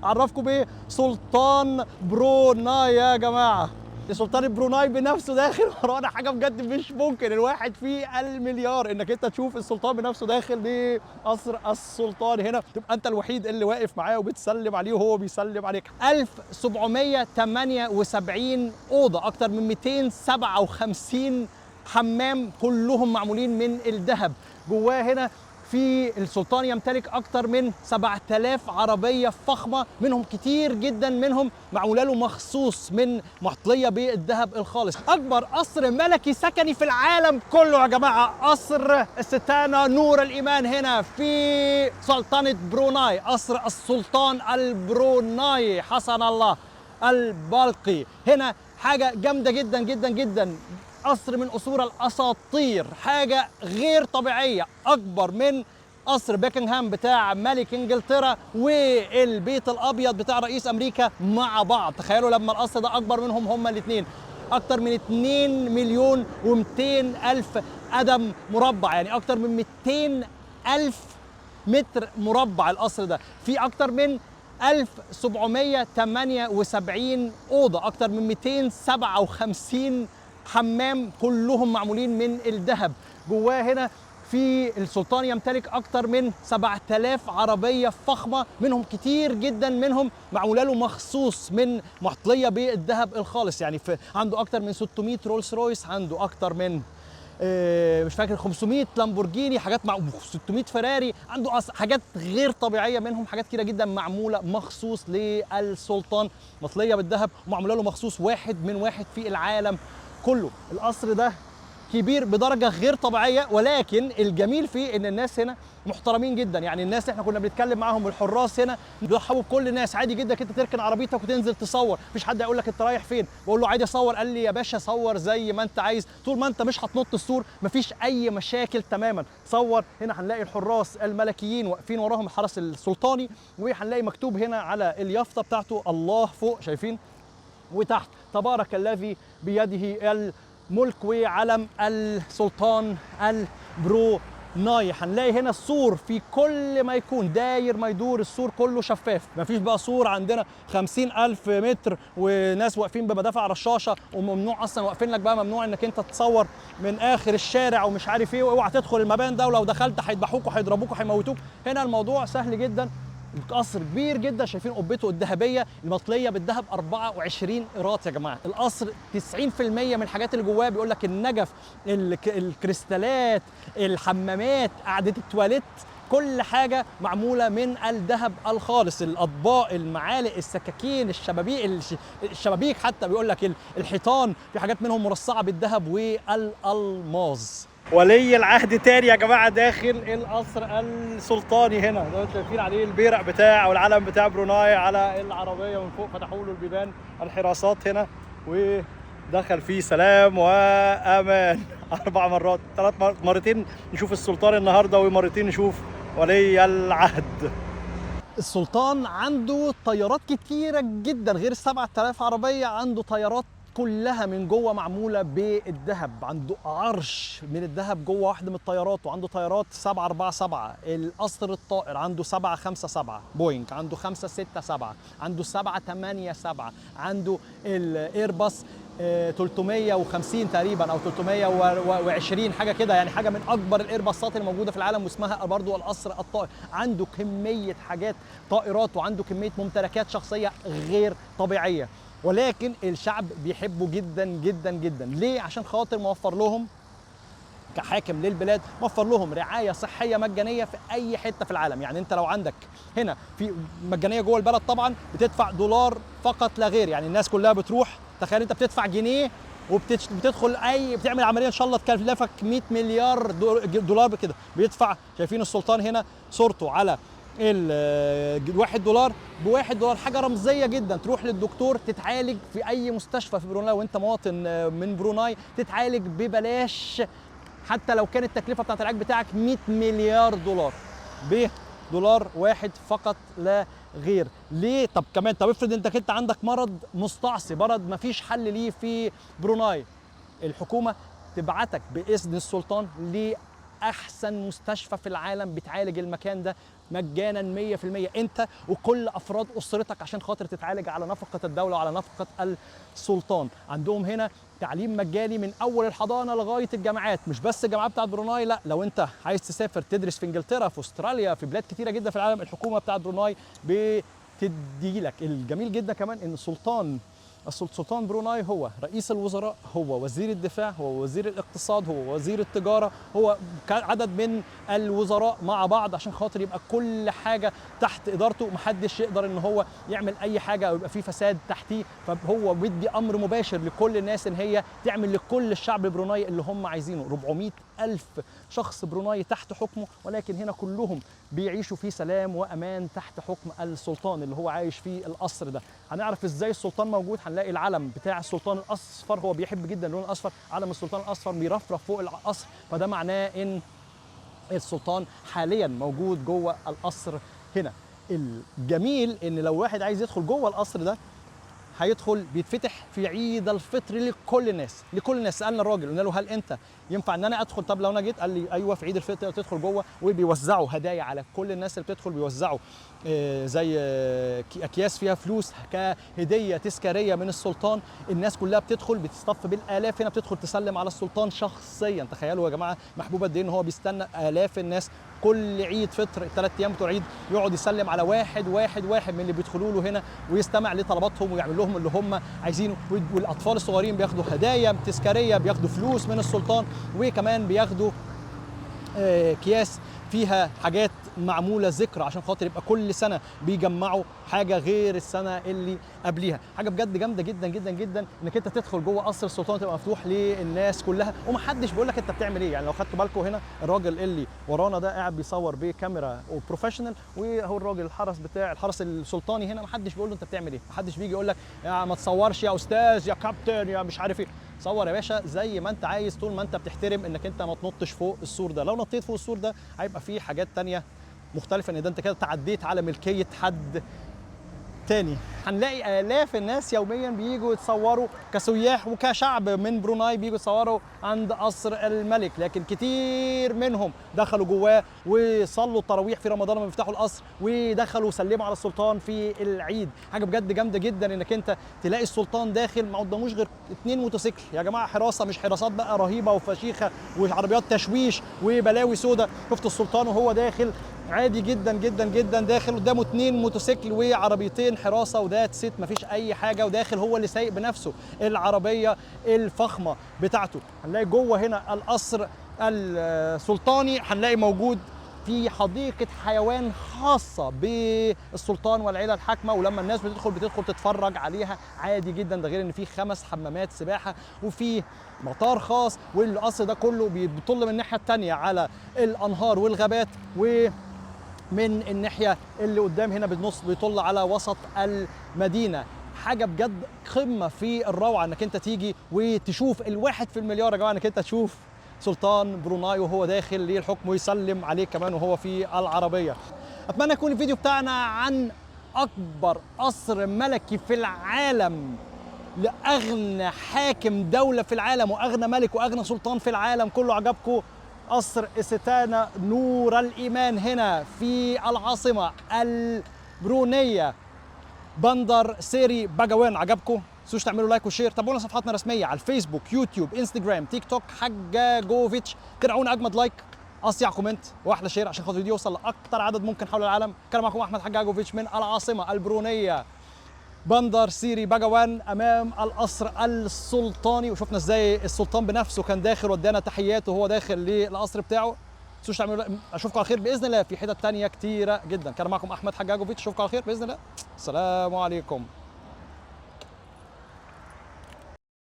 اعرفكم بسلطان بروناي يا جماعة. سلطان بروناي بنفسه داخل ورانا، حاجة بجد مش ممكن. الواحد في المليار انك انت تشوف السلطان بنفسه داخل لقصر السلطان هنا، تبقى انت الوحيد اللي واقف معاه وبتسلم عليه وهو بيسلم عليك. 1778 اوضة، اكتر من 257 حمام، كلهم معمولين من الذهب. جواه هنا في السلطان يمتلك اكتر من 7000 عربية فخمة، منهم كتير جدا منهم معمولة له مخصوص من مطليه بالذهب الخالص. اكبر قصر ملكي سكني في العالم كله يا جماعة، قصر استانا نور الايمان هنا في سلطنة بروناي، قصر السلطان البروناي حسن الله البلقي. هنا حاجة جامدة جدا جدا جدا، قصر من قصور الاساطير، حاجة غير طبيعية، اكبر من قصر باكنغهام بتاع ملك انجلترا والبيت الابيض بتاع رئيس امريكا مع بعض. تخيلوا لما القصر ده اكبر منهم هما الاثنين، اكتر من 2 مليون و200 الف قدم مربع، يعني اكتر من 200 الف متر مربع القصر ده. في اكتر من 1778 اوضة، اكتر من 257 حمام، كلهم معمولين من الذهب. جواه هنا في السلطان يمتلك اكتر من 7000 عربية فخمة، منهم كتير جدا منهم معمولة له مخصوص من مطليه بالذهب الخالص. يعني في عنده اكتر من 600 رولز رويس، عنده اكتر من مش فاكر 500 لامبورجيني، حاجات مع 600 فيراري، عنده حاجات غير طبيعية، منهم حاجات كتيرة جدا معمولة مخصوص للسلطان، مطليه بالذهب ومعموله له مخصوص، واحد من واحد في العالم كله. القصر ده كبير بدرجة غير طبيعية، ولكن الجميل فيه ان الناس هنا محترمين جدا. يعني الناس احنا كنا بنتكلم معاهم، الحراس هنا بيرحبوا بكل الناس عادي جدا، انت تركن عربيتك وتنزل تصور، مفيش حد هيقول لك انت رايح فين. بقول له عادي اصور، قال لي يا باشا صور زي ما انت عايز، طول ما انت مش هتنط السور مفيش اي مشاكل تماما، صور. هنا هنلاقي الحراس الملكيين واقفين وراهم الحرس السلطاني، وهنلاقي مكتوب هنا على اليافطه بتاعته الله فوق، شايفين، وتحت تبارك الذي بيده الملك وعلم السلطان البروناي. هنلاقي هنا السور في كل ما يكون داير ما يدور، السور كله شفاف، مفيش بقى سور عندنا 50,000 متر وناس واقفين بمدافع رشاشة وممنوع أصلا، واقفين لك بقى ممنوع انك انت تصور من آخر الشارع ومش عارف ايه، واوعى تدخل المبان ده، ولو دخلت هيذبحوك وهيضربوك وهيموتوك. هنا الموضوع سهل جدا، القصر كبير جدا، شايفين قبته الذهبية المطليه بالذهب 24 قيراط يا جماعة. القصر 90% من الحاجات اللي جواه بيقول لك النجف، الكريستالات، الحمامات، قعدة التواليت، كل حاجة معمولة من الذهب الخالص، الاطباق، المعالق، السكاكين، الشبابيك، الشبابيك حتى بيقول لك الحيطان في حاجات منهم مرصعه بالذهب والالماظ. ولي العهد تاني يا جماعة داخل القصر السلطاني هنا، زي ما انتم شايفين عليه البيرق بتاع او العلم بتاع بروناي على العربية من فوق، فتحوا له البيبان الحراسات هنا ودخل فيه سلام وامان. 4 مرات، 3 مرتين نشوف السلطان النهارده ومرتين نشوف ولي العهد. السلطان عنده طيارات كتيرة جدا غير 7000 عربية، عنده طيارات كلها من جوه معمولة بالذهب، عنده عرش من الذهب جوه واحدة من الطيارات، وعنده طيارات 747 القصر الطائر، عنده 757 بوينج، عنده 567، عنده 787، عنده الايرباص 350 تقريبا او 320 حاجة كده، يعني حاجة من اكبر الايرباصات الموجودة في العالم واسمها برضو القصر الطائر. عنده كمية حاجات طائرات وعنده كمية ممتلكات شخصية غير طبيعية، ولكن الشعب بيحبه جدا جدا جدا. ليه؟ عشان خاطر موفر لهم كحاكم للبلاد، موفر لهم رعاية صحية مجانية في اي حتة في العالم. يعني انت لو عندك هنا في مجانية جوه البلد طبعا بتدفع $1 فقط لا غير، يعني الناس كلها بتروح، تخيل انت بتدفع جنيه وبتدخل اي بتعمل عملية ان شاء الله تكلفك 100 مليار دولار بكده بيدفع. شايفين السلطان هنا صورته على $1 ب$1، حاجة رمزية جدا. تروح للدكتور تتعالج في اي مستشفى في بروناي وانت مواطن من بروناي تتعالج ببلاش، حتى لو كانت التكلفة بتاعت العلاج بتاعك 100 مليار دولار، ب$1 فقط لا غير. ليه؟ طب كمان، طب افرض انت كنت عندك مرض مستعصي، مرض مفيش حل ليه في بروناي، الحكومة تبعتك باذن السلطان لاحسن مستشفى في العالم بتعالج المكان ده مجانا 100% انت وكل افراد اسرتك عشان خاطر تتعالج على نفقه الدولة وعلى نفقه السلطان. عندهم هنا تعليم مجاني من اول الحضانة لغاية الجامعات، مش بس الجامعات بتاعت بروناي، لا لو انت عايز تسافر تدرس في انجلترا، في استراليا، في بلاد كتيرة جدا في العالم، الحكومة بتاعت بروناي بتدي لك. الجميل جدا كمان ان السلطان بروناي هو رئيس الوزراء، هو وزير الدفاع، هو وزير الاقتصاد، هو وزير التجارة، هو عدد من الوزراء مع بعض عشان خاطر يبقى كل حاجة تحت إدارته، محدش يقدر إن هو يعمل أي حاجة أو يبقى فيه فساد تحتيه. فهو بيدي أمر مباشر لكل الناس إن هي تعمل لكل الشعب البروناي اللي هم عايزينه. 400 ألف شخص بروناي تحت حكمه، ولكن هنا كلهم بيعيشوا في سلام وأمان تحت حكم السلطان اللي هو عايش في القصر ده. هنعرف إزاي السلطان موجود، هنلاقي العلم بتاع السلطان الأصفر، هو بيحب جدا اللون الأصفر، علم السلطان الأصفر بيرفرف فوق القصر، فده معناه إن السلطان حاليا موجود جوه القصر هنا. الجميل إن لو واحد عايز يدخل جوه القصر ده هيدخل، بيتفتح في عيد الفطر لكل الناس، لكل الناس. سالنا الراجل قلنا له هل انت ينفع ان انا ادخل؟ طب لو انا جيت؟ قال لي ايوه في عيد الفطر تدخل جوه. وبيوزعوا هدايا على كل الناس اللي بتدخل، بيوزعوا زي اكياس فيها فلوس كهدية تذكارية من السلطان. الناس كلها بتدخل، بتصطف بالالاف هنا، بتدخل تسلم على السلطان شخصيا. تخيلوا يا جماعة محبوب قد ايه ان هو بيستنى الاف الناس كل عيد فطر، الثلاث ايام بتوع عيد، يقعد يسلم على واحد واحد واحد من اللي بيدخلوا له هنا، ويستمع لطلباتهم ويعمل لهم اللي هم عايزينه. والاطفال الصغيرين بياخدوا هدايا تذكارية، بياخدوا فلوس من السلطان، وكمان بياخدوا اكياس فيها حاجات معمولة ذكرى عشان خاطر يبقى كل سنة بيجمعوا حاجة غير السنة اللي قبليها. حاجة بجد جامدة جدا جدا جدا انك انت تدخل جوه قصر السلطان، تبقى مفتوح للناس كلها ومحدش بيقول لك انت بتعمل ايه. يعني لو خدتوا بالكم هنا الراجل اللي ورانا ده قاعد بيصور بكاميرا و professional، وهو الراجل الحرس بتاع الحرس السلطاني هنا، محدش بيقول له انت بتعمل ايه، محدش بيجي يقول لك يا ما تصورش يا استاذ يا كابتن يا مش عارف ايه. صور يا باشا زي ما انت عايز، طول ما انت بتحترم انك انت ما تنطش فوق السور ده. لو نطيت فوق السور ده هيبقى فيه حاجات تانية مختلفة، ان ده انت كده تعديت على ملكية حد تاني. هنلاقي آلاف الناس يوميا بييجوا يتصوروا كسياح وكشعب من بروناي، بييجوا يتصوروا عند قصر الملك، لكن كتير منهم دخلوا جواه وصلوا التراويح في رمضان لما بيفتحوا القصر، ودخلوا وسلموا على السلطان في العيد. حاجة بجد جامدة جدا انك انت تلاقي السلطان داخل ما قداموش غير 2 موتوسيكل يا جماعة، حراسة مش حراسات بقى رهيبة وفشيخة وعربيات تشويش وبلاوي سودة. شفت السلطان وهو داخل عادي جدا جدا جدا، داخل قدامه 2 موتوسيكل وعربيتين حراسة و that's it، مفيش اي حاجة، وداخل هو اللي سايق بنفسه العربية الفخمه بتاعته. هنلاقي جوه هنا القصر السلطاني، هنلاقي موجود في حديقة حيوان خاصة بالسلطان والعيلة الحاكمة، ولما الناس بتدخل تتفرج عليها عادي جدا. ده غير ان في 5 حمامات سباحة وفي مطار خاص، والقصر ده كله بيطل من الناحية الثانية على الانهار والغابات، و من الناحية اللي قدام هنا بالنص بيطل على وسط المدينة. حاجة بجد قمة في الروعة انك انت تيجي وتشوف الواحد في المليار يا جماعة، انك انت تشوف سلطان بروناي وهو داخل للحكم ويسلم عليه كمان وهو في العربية. اتمنى يكون الفيديو بتاعنا عن اكبر قصر ملكي في العالم لاغنى حاكم دولة في العالم واغنى ملك واغنى سلطان في العالم كله عجبكم. قصر استانا نور الإيمان هنا في العاصمة البرونية بندر سيري باجوان. عجبكم؟ تنسوش تعملوا like و share، تابعونا صفحاتنا الرسمية على الفيسبوك، يوتيوب، انستجرام، تيك توك، حجاجوفيتش. ترعونا أجمد like، أصيع comment، وأحلى share عشان خاطر الفيديو يوصل لأكتر عدد ممكن حول العالم. كان معكم أحمد حجاجوفيتش من العاصمة البرونية بندر سيري باجوان امام القصر السلطاني، وشفنا ازاي السلطان بنفسه كان داخل وادانا تحياته وهو داخل للقصر بتاعه. تنسوش تعملوا، اشوفكم على خير باذن الله في حتت تانية كتيرة جدا. كان معكم احمد حجاجوفيتش، اشوفكم على خير باذن الله. السلام عليكم.